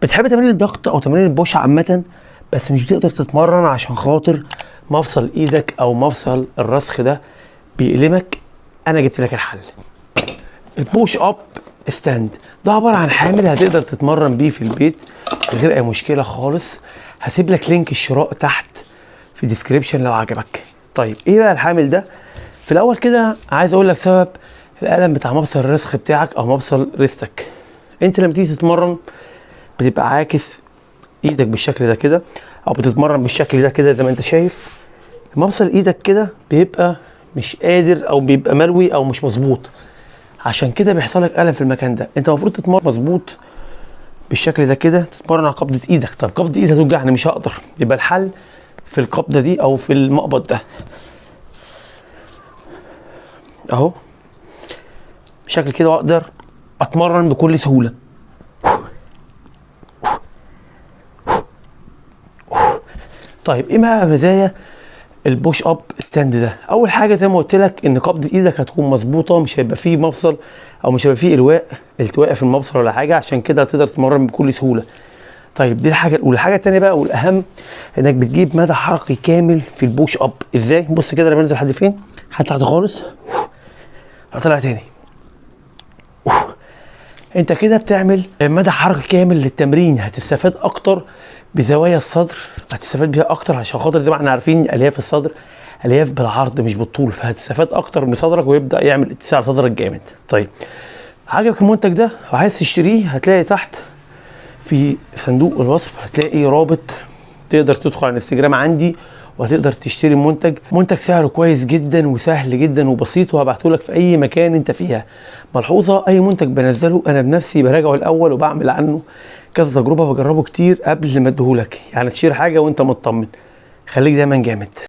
بتحب تمارين الضغط او تمارين ال push عامة، بس مش بتقدر تتمرن عشان خاطر مفصل ايدك او مفصل الرسخ ده بيألمك. انا جبت لك الحل. ال push up stand ده عبارة عن حامل هتقدر تتمرن بيه في البيت من غير اي مشكلة خالص. هسيب لك link الشراء تحت في ال description لو عجبك. طيب ايه بقى الحامل ده؟ في الاول كده عايز اقول لك سبب الالم بتاع مفصل الرسخ بتاعك او مفصل wrist ك. انت لما تيجي تتمرن بتبقى عاكس ايدك بالشكل ده كده، او بتتمرن بالشكل ده كده زي ما انت شايف. مفصل ايدك كده بيبقى مش قادر او بيبقى ملوي او مش مظبوط، عشان كده بيحصل لك الم في المكان ده. انت المفروض تتمرن مظبوط بالشكل ده كده، تتمرن على قبضه ايدك. طب قبضه ايدك هتوجعني مش هقدر، يبقى الحل في القبضة دي او في المقبض ده اهو بشكل كده، واقدر اتمرن بكل سهولة. طيب ايه بقى مزايا ال push up stand ده؟ اول حاجة زي ما قلت لك ان قبضه ايدك هتكون مظبوطة، مش هيبقى فيه مفصل او مش هيبقى فيه التواء في المفصل ولا حاجة، عشان كده هتقدر تتمرن بكل سهولة. طيب دي الحاجة الاولى. الحاجة الثانية بقى والاهم، انك بتجيب مدى حركي كامل في ال push up. ازاي؟ بص كده انا بنزل لحد فين؟ لحد تحت خالص، هطلع تاني. انت كده بتعمل مدى حركي كامل للتمرين، هتستفاد اكتر بزوايا الصدر، هتستفاد بيها اكتر عشان خاطر زي ما احنا عارفين الياف الصدر الياف بالعرض مش بالطول، فهتستفاد اكتر من صدرك ويبدا يعمل اتساع لصدرك جامد. طيب عجبك المنتج ده وعايز تشتريه، هتلاقي تحت في صندوق الوصف هتلاقي رابط تقدر تدخل على الانستجرام عندي وهتقدر تشتري المنتج. منتج سعره كويس جدا وسهل جدا وبسيط، وهبعته لك في اي مكان انت فيها. ملحوظة، اي منتج بنزله انا بنفسي براجعه الاول وبعمل عنه كذا تجربه، بجربه كتير قبل ما اديهولك، يعني تشير حاجة وانت مطمن. خليك دايما جامد.